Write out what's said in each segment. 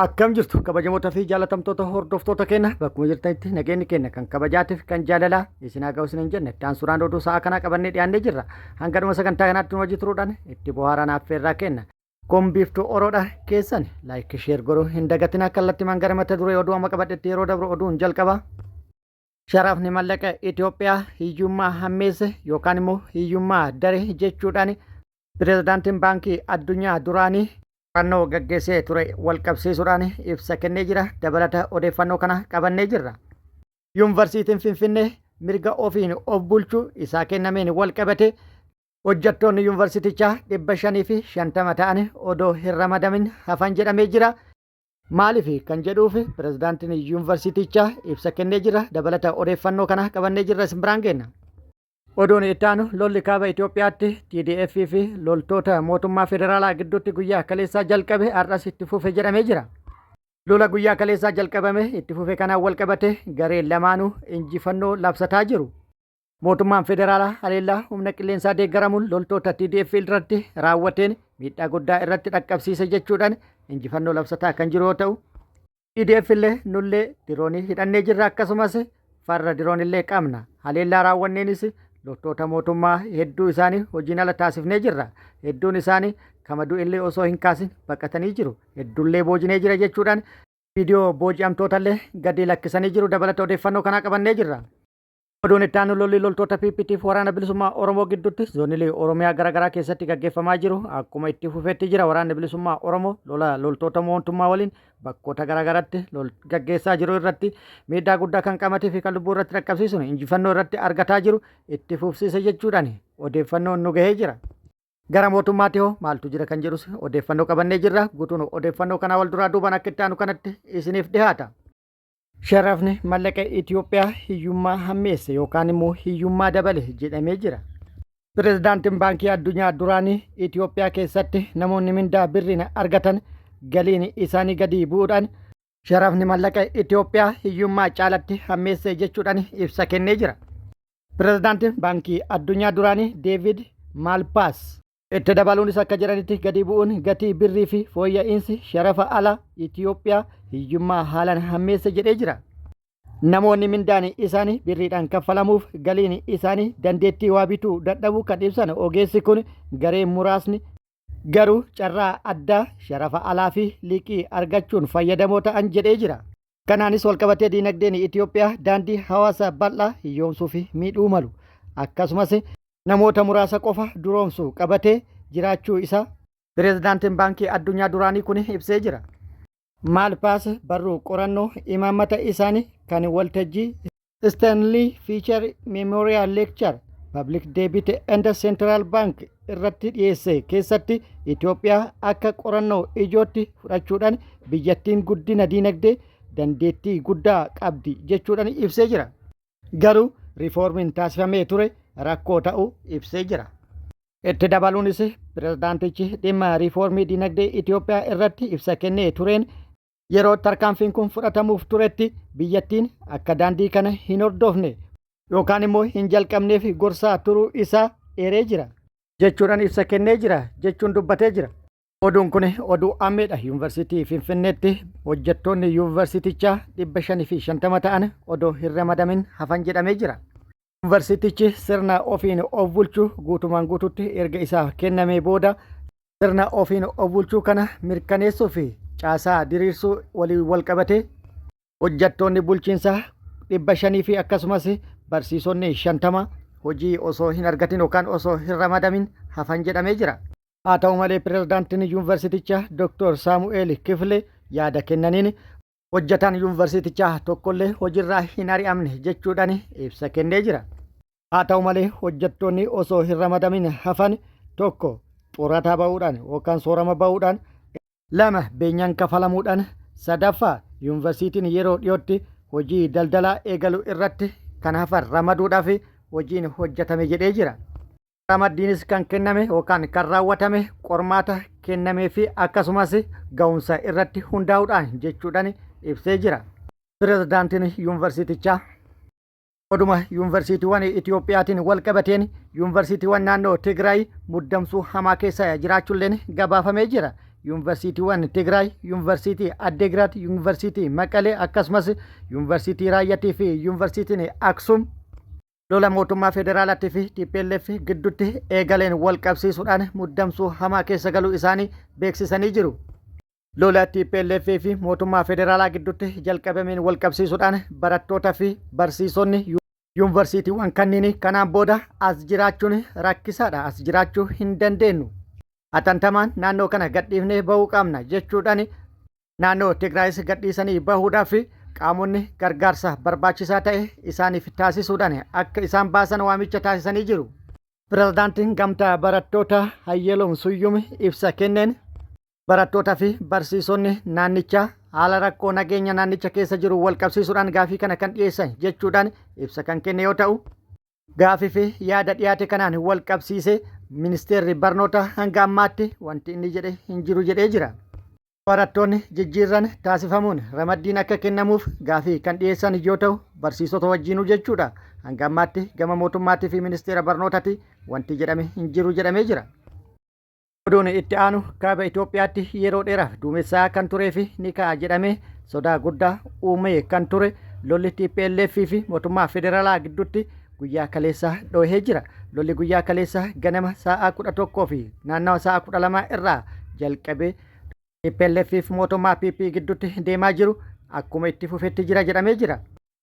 Akkam jirtu kabajamoota fi jaalatamtoota hordoftoota keenya bakkuma jirtanitti nageenyi keenya kan kabajaatiif kan jaalalaa isin haa ga'u isin hin jenne itti aansuudhaan oduu sa'a kanaa qabannee dhiyaannee jirra. Hanga dhuma sagantaa kanaatti nu wajji turuudhaan itti bohaaraan affeerraa kenna. Kun biiftuu oroodha keessan laayik sheer godhuu hin dagatinaa kallattimaan gara mata duree oduu amma qabadhetti yeroo dabru oduun jalqaba. Sharafni mallaqa Itoophiyaa hiyyummaa hammeesse yookaan immoo hiyyummaa dare jechuudhaan pirezidaantiin baankii addunyaa duraanii qorannoo gaggeessee ture walqabsiisuudhaan ibsa kennee jira. Dabalata odeeffannoo kana qabannee jirra. Yuunvarsiitiin Finfinnee mirga ofiin of bulchuu isaa kennameen walqabate hojjettoonni yuunvarsiitichaa 550 ta'an odoo hin ramadamin hafan jedhamee jira. Maaliif kan jedhuuf pirezidaantiin yuunvarsiitichaa ibsa kennee jira. Dabalata odeeffannoo kana qabannee jirra isin biraan geenna. Oduun itti aanu lolli kaaba Itoophiyaatti TDF fi loltoota mootummaa federaalaa gidduutti guyyaa kaleessaa jalqabe har'as itti fufe jedhamee jira. Lola guyyaa kaleessaa jalqabame itti fufe kanaan wal qabate gareen lamaanuu injifannoo labsataa jiru. Mootummaan federaalaa haleellaa humna qilleensaa deeggaramuun loltoota TDF irratti raawwateen miidhaa guddaa irratti dhaqqabsiise jechuudhaan injifannoo labsataa kan jiru yoo ta'u, TDF illee nullee diroonii hidhannee jirra akkasumas farra diroon illee qabna. Haleellaa raawwanneenis loltoota mootummaa hedduu isaanii hojiin ala taasifnee jirra. Hedduun isaanii kama du'e illee osoo hin kaasin baqatanii jiru. Hedduullee boojinee jira jechuudhaan viidiyoo booji'amtoota illee gadi lakkisanii jiru. Dabalata odeeffannoo kanaa qabannee jirra. Oduun itti aanu lolli loltoota PPTf waraana bilisummaa Oromoo gidduutti zoonilee Oromiyaa garaagaraa keessatti gaggeeffamaa jiru akkuma itti fufetti jira. Waraanni bilisummaa Oromoo lola loltoota mootummaa waliin bakkoota garaagaraatti gaggeessaa jiru irratti miidhaa guddaa kan qaamatii fi kan lubbuu irratti dhaqqabsiisuun injifannoo irratti argataa jiru itti fufsiise jechuudhaan odeeffannoon nu gahee jira. Gara mootummaatti hoo maaltu jira kan jedhus odeeffannoo qabannee jirra. Guutuun odeeffannoo kanaa wal duraa duubaan akka itti aanu kanatti isiniif dhihaata. Sharafni mallaqa Itoophiyaa hiyyummaa hammeesse yookaan immoo hiyyummaa dabale jedhamee jira. Pirezidaantiin Baankii Addunyaa duraanii Itoophiyaa keessatti namoonni mindaa birriin argatan galiin isaanii gadi bu'uudhaan sharafni mallaqa Itoophiyaa hiyyummaa caalatti hammeesse jechuudhaan ibsa kennee jira. Pirezidaantiin Baankii Addunyaa duraanii Deevid Maalpaas Itti dabaluunis akka jedhanitti gadi bu'uun gatii birrii fi fooyya'iinsi sharafa alaa Itiyoophiyaa hiyyummaa haalaan hammeesse jedhee jira. Namoonni mindaan isaanii birriidhaan kaffalamuuf galiin isaanii dandeettii waa bituu dadhabuu kan ibsan ogeessi kun gareen muraasni garuu carraa addaa sharafa alaa fi liqii argachuun fayyadamoo ta'an jedhee jira. Kanaanis walqabatee diinagdeen Itiyoophiyaa daandii hawaasa bal'aa hiyyoomsuu fi miidhuu malu akkasumas namoota muraasa qofa duroomsu qabatee jiraachuu isaa Pireezidaantiin Baankii Addunyaa duraanii kun ibsee jira. Maalpaas barruu qorannoo imaammata isaanii kan waltajjii Stanley Fischer Memorial Lecture Public Debt and Central Bank irratti dhiyeesse keessatti Itoophiyaa akka qorannoo ijootti fudhachuudhaan biyyattiin guddina diinagdee dandeettii guddaa qabdi jechuudhaan ibsee jira. Garuu riifoormiin taasifamee ture rakkoo ta'uu ibsee jira. Itti dabaluunis pirezidaantichi dhimma riifoormii dinagdee Itoophiyaa irratti ibsa kennee tureen yeroo tarkaanfiin kun fudhatamuuf turetti biyyattiin akka daandii kana hin hordofne yookaan immoo hin jalqabneef gorsaa turuu isaa eeree jira. Jechuudhaan ibsa kennee jira jechuun dubbatee jira. Oduun kun oduu ammeedha. Yuunivarsiitii Finfinneetti hojjettoonni yuunivarsiitichaa 550 ta'an odoo hin ramadamin hafan jedhamee jira. Yuunivarsiitichi sirna ofiin of bulchuu guutumaan guututti erga isaaf kennamee booda sirna ofiin of bulchuu kana mirkaneessuu fi caasaa diriirsuu waliin wal qabatee hojjettoonni bulchiinsaa 500 fi akkasumas barsiisonni 50 hojii osoo hin argatin yookaan osoo hin ramadamin hafan jedhamee jira. Haa ta'u malee pirezidaantiin yuunivarsiitichaa Dr. Saamu'eel Kiflee yaada kennaniin hojjetaan yuunivarsiitichaa tokkollee hojiirraa hin ari'amne jechuudhaan ibsa kennee jira. Haa ta'u malee hojjettoonni osoo hin ramadamin hafan tokko xurataa ba'uudhaan yookaan soorama ba'uudhaan, lama beenyaan kafalamuudhaan, sadaffaa yuunivarsiitiin yeroo dhiyootti hojii daldalaa eegalu irratti kan hafan ramaduudhaaf hojiin hojjetame jedhee jira. Ramaddiinis kan kenname yookaan kan raawwatame qormaata kennamee fi akkasumas ga'umsa irratti hundaa'uudhaan jechuudhaan ibsee jira. Pirezidaantiin yuunivarsiitichaa oduma yuunivarsiitiiwwan Itiyoophiyaatiin wal qabateen yuunivarsiitiiwwan naannoo Tigraay muddamsuu hamaa keessa jiraachuulleen gabaafamee jira. Yuunvarsiitiiwwan Tigraay, Yuunvarsiitii Addeegiraat, Yuunvarsiitii Maqalee akkasumas Yuunvarsiitii Raayyaatii fi Yuunvarsiitiin Aksum lola mootummaa federaalaatii fi tplf gidduutti eegaleen wal qabsiisuudhaan muddamsuu hamaa keessa galuu isaanii beeksisanii jiru. Lola tplf fi mootummaa federaalaa gidduutti jalqabameen wal qabsiisuudhaan barattoota fi barsiisonni Yuunvarsiitiiwwan kanniin kanaan booda as jiraachuun rakkisaadha, as jiraachuu hin dandeenyu. Hatantamaan naannoo kana gadhiifnee bahuu qabna jechuudhaan naannoo Tigraayis gadhiisanii bahuudhaaf qaamonni gargaarsa barbaachisaa ta'e isaaniif taasisuudhaan akka isaan baasan waamicha taasisanii jiru. Pirezidaantiin Gamtaa Barattootaa Hayyeloom Suyyum ibsa kenneen, Barattoota fi barsiisonni naannichaa haala rakkoo nageenya naannicha keessa jiru wal qabsiisuudhaan gaafii kana kan dhiyeessan jechuudhaan ibsa kan kenne yoo ta'u, gaafii fi yaada dhiyaate kanaan wal qabsiisee ministeerri barnoota hanga ammaatti wanti inni jedhe hin jiru jedhee jira. Barattoonni jijjiirran taasifamuun ramaddiin akka kennamuuf gaafii kan dhiyeessan yoo ta'u, barsiisota wajjiinuu jechuudha. Hanga ammaatti gama mootummaatii fi ministeera barnootaatii wanti jedhame hin jiru jedhamee jira. Oduun itti aanu kaaba Itoophiyaatti yeroo dheeraaf duumessaa'aa kan turee fi ni ka'a jedhamee sodaa guddaa uumee kan ture lolli tplf fi mootummaa federaalaa gidduutti guyyaa kaleessaa dhoohee jira. Lolli guyyaa kaleessaa ganama sa'aa 11 fi naannawa sa'aa 12 irraa jalqabee tplf fi mootummaa PP gidduutti deemaa jiru akkuma itti fufetti jira jedhamee jira.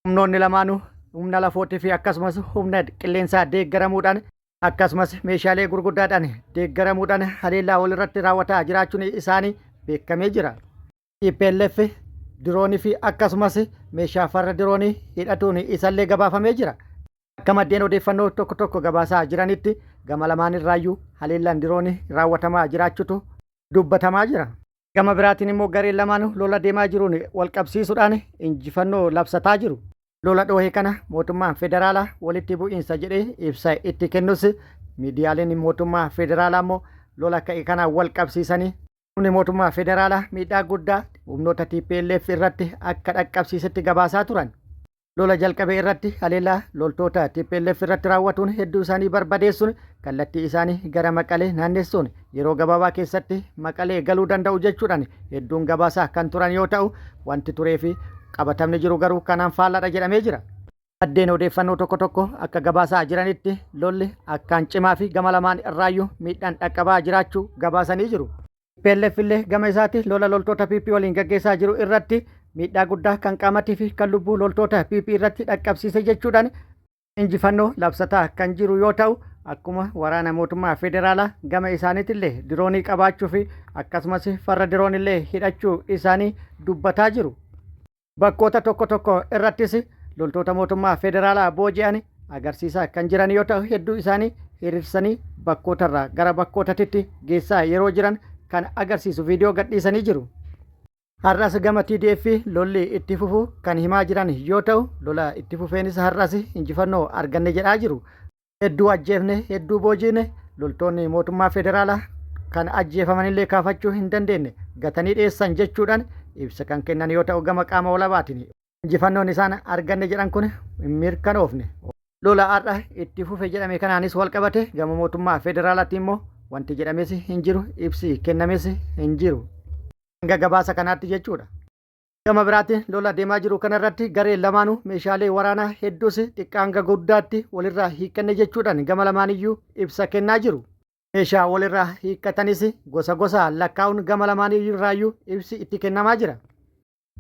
Humnoonni lamaanuu humna lafootii fi akkasumas humna qilleensaa deeggaramuudhaan akkasumas meeshaalee gurguddaadhaan deeggaramuudhaan haleellaa walirratti raawwataa jiraachuun isaanii beekamee jira. Tplf diroonii fi akkasumas meeshaa farra diroonii hidhatuun isallee gabaafamee jira. Akka maddeen odeeffannoo tokko tokko gabaasaa jiranitti gama lamaan irraayyuu haleellaan diroonii raawwatamaa jiraachutu dubbatamaa jira. Gama biraatiin immoo gareen lamaanuu lola deemaa jiruun walqabsiisuudhaan injifannoo labsataa jiru. Lola dhoohe kana mootummaan federaalaa walitti bu'iinsa jedhee ibsa itti kennus miidiyaaleen mootummaa federaalaa immoo lola ka'e kanaan walqabsiisanii humni mootummaa federaalaa miidhaa guddaa humnoota tplf irratti akka dhaqqabsiisetti gabaasaa turan. Lola jalqabe irratti haleellaa loltoota tplf irratti raawwatuun hedduu isaanii barbadeessuun kallattii isaanii gara Maqalee naannessuun yeroo gabaabaa keessatti Maqalee galuu danda'u jechuudhaan hedduun gabaasaa kan turan yoo ta'u wanti turee fi qabatamni jiru garuu kanaan faallaadha jedhamee jira. Maddeen odeeffannoo tokko tokko akka gabaasaa jiranitti lolli akkaan cimaa fi gama lamaan irraayyuu miidhaan dhaqqabaa jiraachuu gabaasanii jiru. Tplf illee gama isaati lola loltoota PP waliin gaggeessaa jiru irratti miidhaa guddaa kan qaamatii fi kan lubbuu loltoota PP irratti dhaqqabsiise jechuudhaan injifannoo labsataa kan jiru yoo ta'u akkuma waraana mootummaa federaalaa gama isaaniitillee diroonii qabaachuu fi akkasumas farra diroonillee hidhachuu isaanii dubbataa jiru. Bakkoota tokko tokko irrattis loltoota mootummaa federaalaa booji'an agarsiisaa kan jiran yoo ta'u hedduu isaanii hiriirsanii bakkootarraa gara bakkootatitti geessaa yeroo jiran kan agarsiisu viidiyoo gadhiisanii jiru. Har'as gama TDF lolli itti fufuu kan himaa jiran yoo ta'u lola itti fufeenis har'as injifannoo arganne jedhaa jiru. Hedduu ajjeefne, hedduu boojiine, loltoonni mootummaa federaalaa kan ajjeefamanillee kaafachuu hin dandeenne gatanii dheessan jechuudhaan ibsa kan kennan yoo ta'u gama qaama walabaatiin injifannoon isaan arganne jedhan kun hin mirkanoofne. Lola har'a itti fufe jedhame kanaanis walqabate gama mootummaa federaalaatiin immoo wanti jedhames hin jiru, ibsi kennames hin jiru. Hanga gabaasa kanaatti jechuudha. Gama biraatiin lola deemaa jiru kanarratti gareen lamaanuu meeshaalee waraanaa hedduus xiqqaa hanga guddaatti walirraa hiikkanne jechuudhaan gama lamaaniyyuu ibsa kennaa jiru. Meeshaa walirraa hiikkatanis gosa gosaan lakkaa'uun gama lamaaniirraayyuu ibsi itti kennamaa jira.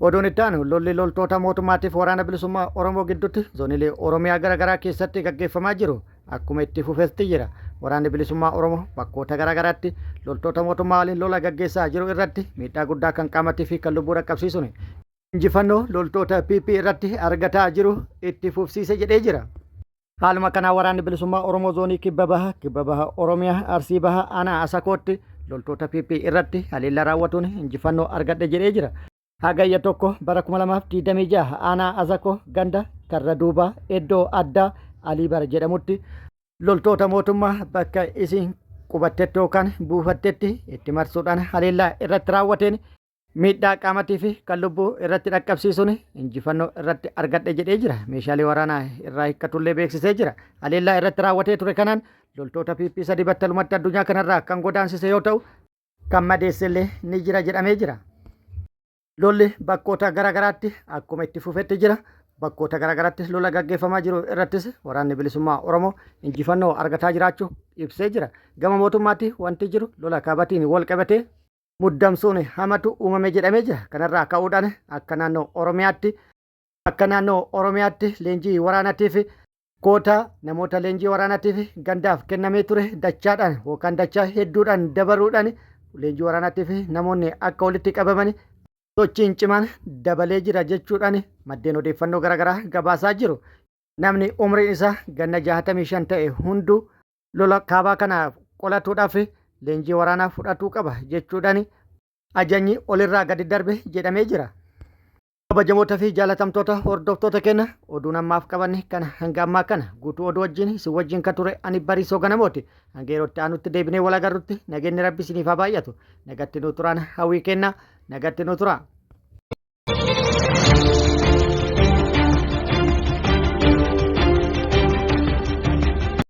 Oduun itti aanu lolli loltoota mootummaatiif waraana bilisummaa Oromoo gidduutti zoonilee Oromiyaa garaagaraa keessatti gaggeeffamaa jiru akkuma itti fufetti jira. Waraanni Bilisummaa Oromoo bakkoota garaagaraatti loltoota mootummaa waliin lola gaggeessaa jiru irratti miidhaa guddaa kan qaamatii fi kan lubbuu dhaqqabsiisuun injifannoo loltoota PP irratti argataa jiru itti fufsiise jedhee jira. Haaluma kanaan Waraanni Bilisummaa Oromoo Zoonii Kibba Baha, Kibba Baha Oromiyaa, Arsii Baha, Aanaa Asakootti loltoota PP irratti haleellaa raawwatuun injifannoo argadhe jedhee jira. Hagayya 1 bara 2026 aanaa Azakoo ganda Karra Duubaa iddoo addaa Aliibar jedhamutti loltoota mootummaa bakka isiin qubattetti yookaan buufattetti itti marsuudhaan haleellaa irratti raawwateen miidhaa qaamatii fi kan lubbuu irratti dhaqqabsiisuun injifannoo irratti argadhe jedhee jira. Meeshaalee waraanaa irraa hiikkatullee beeksisee jira. Haleellaa irratti raawwatee ture kanaan loltoota PP sadi battalumatti addunyaa kanarraa kan godaansise yoo ta'u, Kan madeessellee ni jira jedhamee jira. Lolli bakkoota garaagaraatti akkuma itti fufetti jira. Bakkoota garaagaraatti lola gaggeeffamaa jiru irrattis waraanni bilisummaa Oromoo injifannoo argataa jiraachuu ibsee jira. Gama mootummaatti wanti jiru lola kaabatiin wal qabatee muddamsuun hamatu uumame jedhamee jira. Kanarraa ka'uudhaan akka naannoo Oromiyaatti leenjii waraanaatiif kootaa namoota leenjii waraanaatiif gandaaf kennamee ture dachaadhaan yookaan dachaa hedduudhaan dabaluudhaan leenjii waraanaatiif namoonni akka walitti qabaman sochiin cimaan dabalee jira jechuudhaan maddeen odeeffannoo garaagaraa gabaasaa jiru. Namni umriin isaa ganna 65 ta'e hunduu lola kaabaa kana qolatuudhaaf leenjii waraanaa fudhatuu qaba jechuudhaan ajajni olirraa gadi darbe jedhamee jira. Kabajamoota fi jaalatamtoota hordoftoota keenya, oduun ammaaf qabanne kana hanga ammaa kana. Guutuu oduu wajjin isin wajjin kan ture ani Bariisoo Ganamooti. Hanga yerootti aanutti deebinee wal agarrutti nageenyi Rabbi isiniif haa baay'atu. Nagatti nu turaan hawwii kenna. Nagatti nu tura.